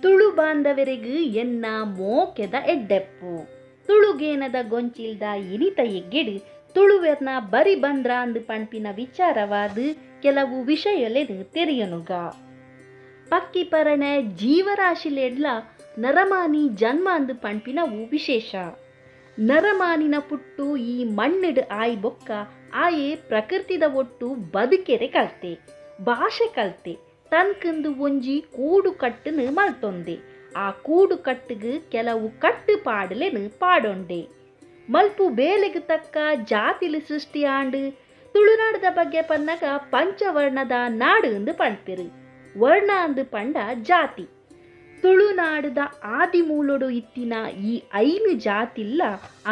Tulu ಬಾಂಧವರಿಗೂ ಎನ್ನ ಮೋಕೆದ ಎಡ್ಡೆಪ್ಪು. ತುಳುಗೇನದ ಗೊಂಚಿಲ್ದ ಇನಿತ ಎಗ್ಗೆಡು ತುಳುವೆರ್ನ ಬರಿ ಬಂದ್ರಾಂದು ಪಣ್ಪಿನ ವಿಚಾರವಾದ ಕೆಲವು ವಿಷಯಲೆನು ತೆರೆಯನುಗ. ಪಕ್ಕಿ ಪರಣೆ ಜೀವರಾಶಿಲೆಡ್ಲ ನರಮಾನಿ ಜನ್ಮ ಅಂದು ಪಣ್ಪಿನವು ವಿಶೇಷ. ನರಮಾನಿನ ಪುಟ್ಟು ಈ ಮಣ್ಣಿಡು ಆಯ್ ಬೊಕ್ಕ ಆಯೆ ಪ್ರಕೃತಿದ ಒಟ್ಟು ಬದುಕೆರೆ ಕಲ್ತೆ, ಭಾಷೆ ಕಲ್ತೆ, ತನ್ಕಂದು ಒಂಜಿ ಕೂಡು ಕಟ್ಟುನು ಮಲ್ತೊಂದೆ. ಆ ಕೂಡು ಕಟ್ಟುಗು ಕೆಲವು ಕಟ್ಟುಪಾಡಲೆನು ಪಾಡೊಂಡೆ. ಮಲ್ಪು ಬೇಲೆಗೆ ತಕ್ಕ ಜಾತಿಲು ಸೃಷ್ಟಿಯಾಂಡು. ತುಳುನಾಡದ ಬಗ್ಗೆ ಪನ್ನಗ ಪಂಚವರ್ಣದ ನಾಡು ಎಂದು ಪಣ್ಪೆರು. ವರ್ಣ ಅಂದು ಪಂಡ ಜಾತಿ. ತುಳುನಾಡದ ಆದಿಮೂಲೊಡು ಇತ್ತಿನ ಈ 5 ಜಾತಿಲ್ಲ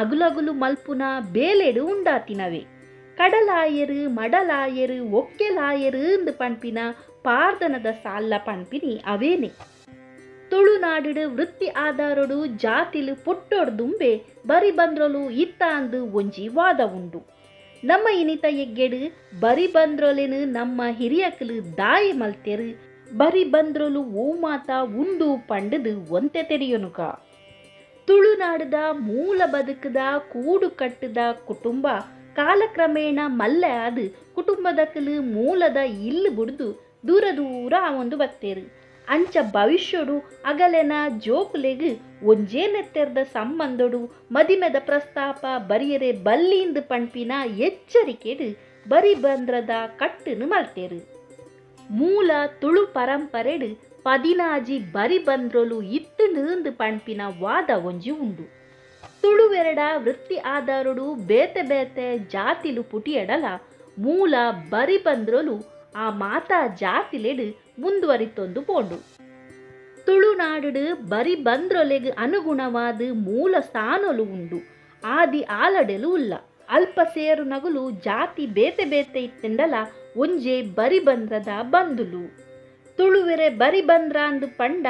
ಅಗುಲಗುಲು ಮಲ್ಪುನ ಬೇಲೆಡು ಉಂಡಾತಿನವೆ. ಕಡಲಾಯರು, ಮಡಲಾಯರು, ಒಕ್ಕೆಲಾಯರು ಎಂದು ಪಣ್ಪಿನ ಪಾರ್ದನದ ಸಾಲ್ಲ ಪಣ್ಪಿನಿ ಅವೇನೆ. ತುಳುನಾಡು ವೃತ್ತಿ ಆಧಾರೊಡು ಜಾತಿಲು ಪುಟ್ಟೊಡ್ದುಂಬೆ ಬರಿ ಬಂದ್ರೊಲು ಇತ್ತ ಅಂದು ಒಂಜಿ ವಾದ ಉಂಡು. ನಮ್ಮ ಇನಿತ ಎಗ್ಗೆಡು ಬರಿ ಬಂದ್ರೊಲೆನು ನಮ್ಮ ಹಿರಿಯಕಲು ದಾಯಿ ಮಲ್ತೆರು. ಬರಿ ಬಂದ್ರೊಲು ಓ ಮಾತ ಉಂಡು ಪಂಡದು ಒಂತೆ ತೆರೆಯನುಕ. ತುಳುನಾಡದ ಮೂಲ ಬದುಕದ ಕೂಡು ಕಟ್ಟದ ಕುಟುಂಬ ಕಾಲಕ್ರಮೇಣ ಮಲ್ಲೆ ಅದು ಕುಟುಂಬದಕಲು ಮೂಲದ ಇಲ್ಲು ಬುಡ್ದು ದೂರ ದೂರ ಒಂದು ಬತ್ತೇರು. ಅಂಚ ಭವಿಷ್ಯಡು ಅಗಲೆನ ಜೋಕುಲೆಗು ಒಂಜೇ ನೆತ್ತೆರ್ದ ಸಂಬಂಧೊಡು ಮದಿಮೆದ ಪ್ರಸ್ತಾಪ ಬರಿಯರೆ ಬಲ್ಲಿಂದು ಪಣ್ಪಿನ ಎಚ್ಚರಿಕೆಡು ಬರಿ ಬಂದ್ರದ ಕಟ್ಟುನು ಮಲ್ತೇರು. ಮೂಲ ತುಳು ಪರಂಪರೆಡು 16 ಬರಿ ಬಂದ್ರೊಲು ಇತ್ತುಂದು ಪಣ್ಪಿನ ವಾದ ಒಂಜಿ ಉಂಡು. ತುಳುವೆರಡ ವೃತ್ತಿ ಆಧಾರೊಡು ಬೇತೆ ಬೇತೆ ಜಾತಿಲು ಪುಟಿಯಡಲ ಮೂಲ ಬರಿ ಬಂದ್ರೊಲು ಆ ಮಾತಾ ಜಾತಿಲೆಡು ಮುಂದುವರಿತೊಂದು ಪೋಂಡು. ತುಳುನಾಡು ಬರಿ ಬಂದ್ರೊಲೆಗ್ ಅನುಗುಣವಾದ ಮೂಲ ಸ್ಥಾನೊಲು ಉಂಡು, ಆದಿ ಆಲಡೆಲು ಉಲ್ಲ. ಅಲ್ಪ ಸೇರು ನಗುಲು ಜಾತಿ ಬೇತೆ ಬೇತೆ ಇತ್ತೆಂಡಲ ಒಂಜೆ ಬರಿ ಬಂದ್ರದ ಬಂದುಲು. ತುಳುವೆರೆ ಬರಿ ಬಂದ್ರ ಅಂದು ಪಂಡ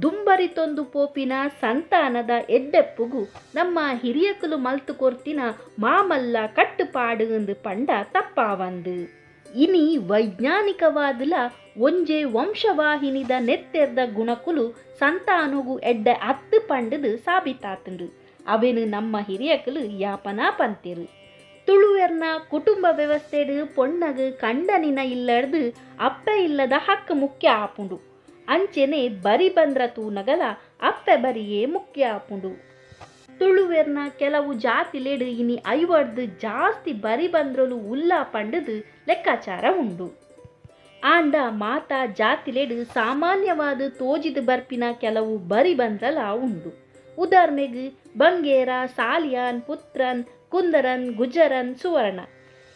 ದುಂಬರಿತೊಂದು ಪೋಪಿನ ಸಂತಾನದ ಎಡ್ಡೆಪ್ಪುಗು ನಮ್ಮ ಹಿರಿಯಕಲು ಮಲ್ತು ಕೊರ್ತಿನ ಮಾಮಲ್ಲ ಕಟ್ಟುಪಾಡು ಅಂದು ಪಂಡ ತಪ್ಪಾವಂದು. ಇನಿ ವೈಜ್ಞಾನಿಕವಾದಲ ಒಂಜೆ ವಂಶವಾಹಿನಿದ ನೆತ್ತೆರ್ದ ಗುಣಕುಲು ಸಂತಾನಗು ಎಡ್ಡೆ ಅತ್ತು ಪಂಡದು ಸಾಬೀತಾತುಂಡು. ಅವೇನು ನಮ್ಮ ಹಿರಿಯಕಲು ಯಾಪನಾ ಪಂತೇರು. ತುಳುವೆರ್ನ ಕುಟುಂಬ ವ್ಯವಸ್ಥೆಡು ಪೊಣ್ಣಗು ಕಂಡನಿನ ಇಲ್ಲಡ್ದು ಅಪ್ಪೆ ಇಲ್ಲದ ಹಕ್ಕು ಮುಖ್ಯ ಆಪುಂಡು. ಅಂಚೆನೆ ಬರಿ ಬಂದ್ರ ತೂನಗಲ ಅಪ್ಪೆ ಬರಿಯೇ ಮುಖ್ಯ ಆಪುಂಡು. ತುಳುವೆರ್ನ ಕೆಲವು ಜಾತಿಲೆಡು ಇನಿ 50 ಜಾಸ್ತಿ ಬರಿ ಬಂದ್ರಲು ಉಲ್ಲ ಪಂಡದು ಲೆಕ್ಕಾಚಾರ ಉಂಡು. ಆಂಡ ಮಾತಾ ಜಾತಿಲೆಡು ಸಾಮಾನ್ಯವಾದ ತೋಜಿದು ಬರ್ಪಿನ ಕೆಲವು ಬರಿ ಬಂದ್ರಲ ಉಂಡು. ಉದಾಹರಣೆಗೆ ಬಂಗೇರ, ಸಾಲಿಯಾನ್, ಪುತ್ರನ್, ಕುಂದರನ್, ಗುಜರನ್, ಸುವರ್ಣ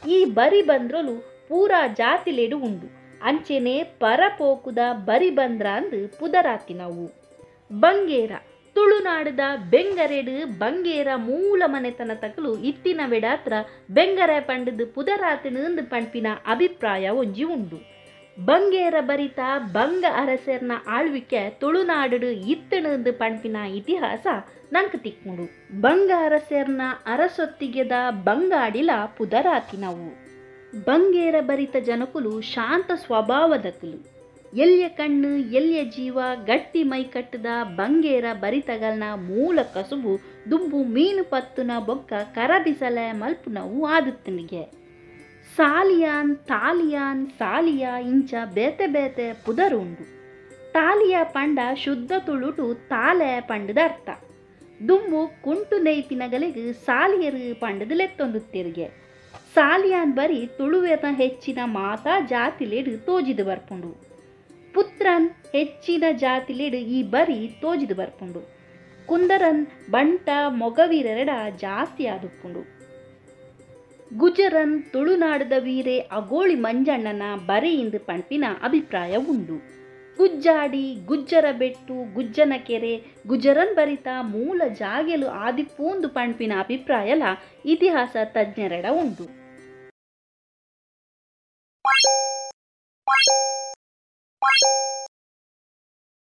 ಈ ಬರಿ ಬಂದ್ರಲು ಪೂರಾ ಜಾತಿಲೆಡು ಉಂಡು. ಅಂಚೆನೆ ಪರಪೋಕುದ ಬರಿ ಬಂದ್ರ ಅಂದು ಪುದರಾತಿನವು. ಬಂಗೇರ ತುಳುನಾಡದ ಬೆಂಗರೆಡು ಬಂಗೇರ ಮೂಲ ಮನೆತನ ತಕಲು ಇತ್ತಿನ ವೆಡಾತ್ರ ಬೆಂಗರೆ ಪಂಡದು ಪುದರಾತಿನ ಪಣ್ಪಿನ ಅಭಿಪ್ರಾಯ ಒಂಜಿ ಉಂಡು. ಬಂಗೇರ ಬರಿತ ಬಂಗ ಅರಸರ್ನ ಆಳ್ವಿಕೆ ತುಳುನಾಡು ಇತ್ತಣಂದು ಪಣ್ಪಿನ ಇತಿಹಾಸ ನಂಗೆ ತಿಕ್ಕುಂಡು. ಬಂಗ ಅರಸರ್ನ ಅರಸೊತ್ತಿಗೆದ ಬಂಗಾಡಿಲ ಪುದರಾತಿನವು. ಬಂಗೇರ ಬರಿತ ಜನಕುಲು ಶಾಂತ ಸ್ವಭಾವದಕುಲು. ಎಲ್ಯ ಕಣ್ಣು ಎಲ್ಯ ಜೀವ ಗಟ್ಟಿ ಮೈಕಟ್ಟದ ಬಂಗೇರ ಬರಿತಗಲ್ನ ಮೂಲ ಕಸುಬು ದುಂಬು ಮೀನು ಪತ್ತುನ ಬೊಕ್ಕ ಕರಬಿಸಲೆ ಮಲ್ಪುನವು ಆದುತ್ತನಿಗೆ. ಸಾಲಿಯಾನ್, ತಾಲಿಯಾನ್, ಸಾಲಿಯಾ ಇಂಚ ಬೇತೆ ಬೇತೆ ಪುದರುಂಡು. ತಾಲಿಯ ಪಂಡ ಶುದ್ಧ ತುಳುಟು ತಾಲೆ ಪಂಡದ ಅರ್ಥ. ದುಂಬು ಕುಂಟು ನೇಯ್ಪಿನಗಲಿಗೆ ಸಾಲಿಯರು ಪಂಡದ ಲೆತ್ತೊಂದು ತಿರುಗೆ. ಸಾಲಿಯಾನ್ ಬರಿ ತುಳುವೆನ ಹೆಚ್ಚಿನ ಮಾತಾ ಜಾತಿಲೆಡು ತೋಜಿದು ಬರ್ಪುಂಡು. ಪುತ್ರನ್ ಹೆಚ್ಚಿನ ಜಾತಿಲೆಡು ಈ ಬರಿ ತೋಜಿದು ಬರ್ಪುಂಡು. ಕುಂದರನ್ ಬಂಟ ಮೊಗವೀರೆರಡ ಜಾಸ್ತಿ ಆದುಪ್ಪುಂಡು. ಗುಜರನ್ ತುಳುನಾಡದ ವೀರೆ ಅಗೋಳಿ ಮಂಜಣ್ಣನ ಬರೆಯಿಂದ ಪಣ್ಪಿನ ಅಭಿಪ್ರಾಯ ಉಂಡು. ಗುಜ್ಜಾಡಿ, ಗುಜ್ಜರ ಬೆಟ್ಟು, ಗುಜ್ಜನ ಕೆರೆ, ಗುಜರನ್ ಬರಿತ ಮೂಲ ಜಾಗೆಲು ಆದಿಪ್ಪೂಂದು ಪಣ್ಪಿನ ಅಭಿಪ್ರಾಯಲ ಇತಿಹಾಸ ತಜ್ಞರೆಡ ಉಂಡು.